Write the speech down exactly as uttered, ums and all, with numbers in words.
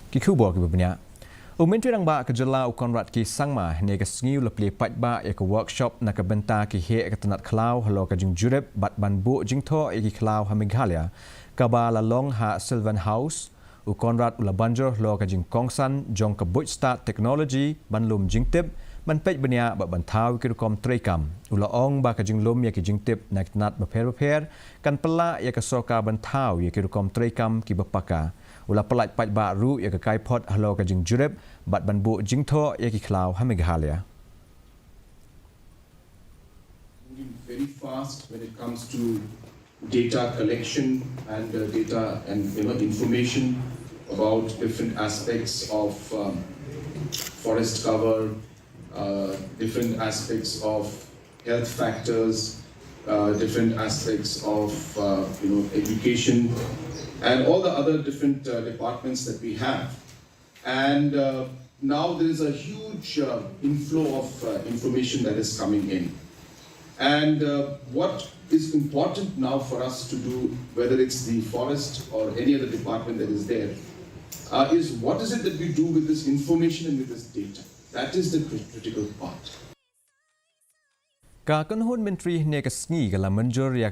Ki khubor kiba bniah. U Myntri Rangbah ka jylla u Conrad K Sangma hynne ka sngi u la plie paidbah ïa ka workshop na ka bynta ki heh ka tnat khlaw halor ka jingjurip bad ban buh jingthoh ïa ki khlaw ha Meghalaya, kaba la long ha Sylvan House. U Conrad u la ban jur halor ka jingkongsan jong ka buit stad technology ban lum jingtip, ban peit bniah bad ban thaw ïa ki rukom treikam. U la ong ba ka jinglum ïa ki jingtip na ki tnat bapher bapher kan pynlah ïa ka sorkar ban thaw ïa ki rukom treikam kiba paka. U la pyllait paidbah ruh ïa ka kaiphod halor ka jingjurip bad ban buh jingthoh ïa ki khlaw ha Meghalaya. Moving very fast when it comes to data collection and uh, data and, you know, information about different aspects of um, forest cover, uh, different aspects of health factors, uh, different aspects of uh, you know, education, and all the other different uh, departments that we have. And uh, now there is a huge uh, inflow of uh, information that is coming in. And uh, what is important now for us to do, whether it's the forest or any other department that is there, uh, is what is it that we do with this information and with this data? That is the cri- critical part. Ka kynhun myntri hynne ka sngi ka la mynjur ïa ka